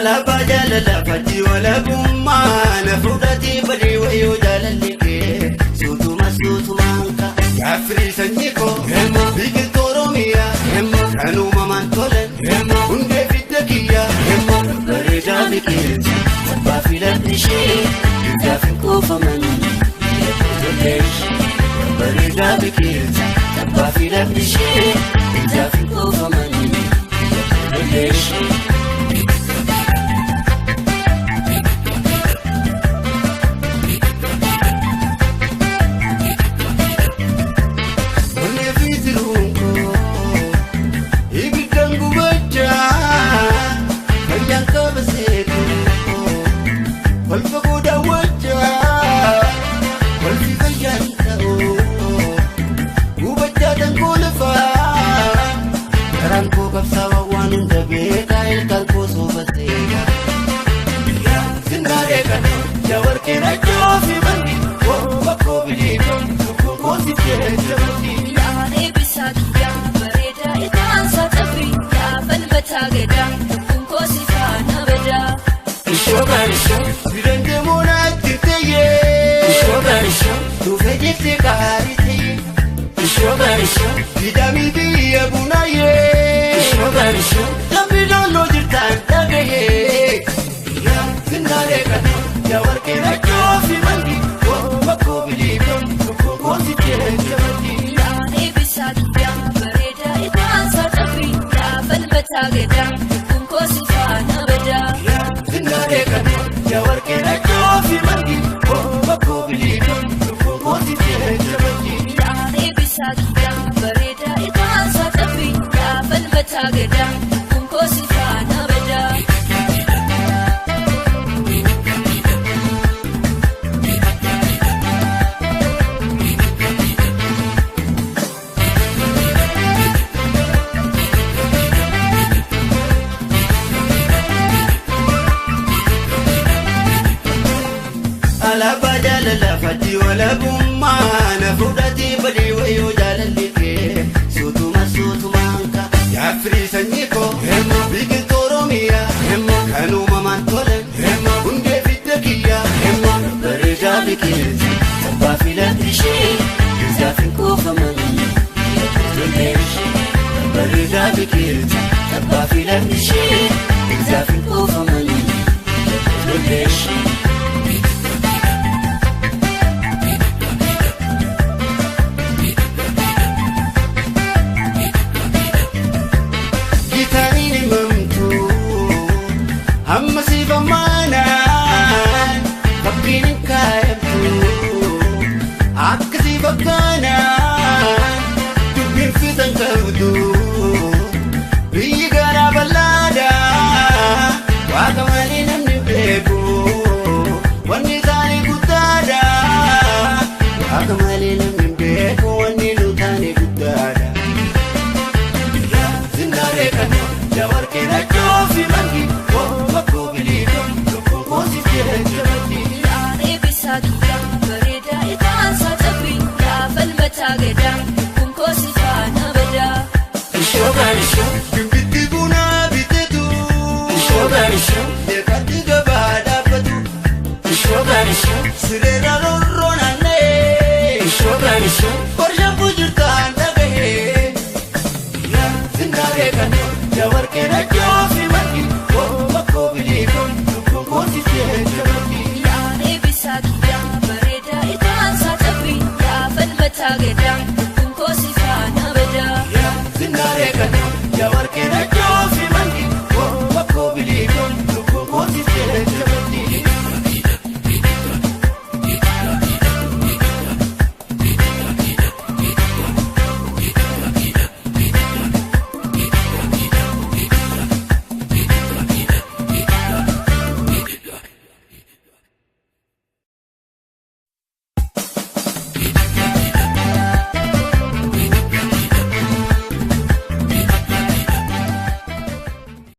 Alaabaa jaalala fakkii walabummaa na fudhatee badii wayoo jaalalli kee suutuma suutumaan ka. Gaaffirii sanyii koo biqiltuu Oromiyaa kan uumamaan tolan hundee fidda kiyyaa bareedaa biqiltuu abbaa filadhi ishee guddaaf hin kuufaman biyya ijoollee ishee bareedaa biqiltuu abbaa filadhi ishee guddaaf hin kuufaman biyya ijoollee ishee. Alaabaa jaalala fakkii walabummaa na fudhatee badii wayoo jaalalli kee suutuma suutumaan ka. Gaaffirii sanyii koo biqiltuu Oromiyaa kan uumamaan tolan hundee fidda kiyyaa bareedaa biqiltuu abbaa filadhi ishee guddaaf hin kuufaman biyya ijoollee ishee bareedaa biqiltuu abbaa filadhi ishee guddaaf hin kuufaman biyya ijoollee ishee. Amma siif ammaanaan fakkiin hin kaayamtu akka siif akkanaan dubbiin fixan qabdu biyyi garaa bal'aadha waaqa malee namni beeku wanni isaanii guddaadha waaqa malee namni beeku wanni lutaanii guddaadha. Sinnaaree kana jawarkee rajoo fi mangi. Bitti bunaa bitetu leekatti gabaa dhaabbatu sireera.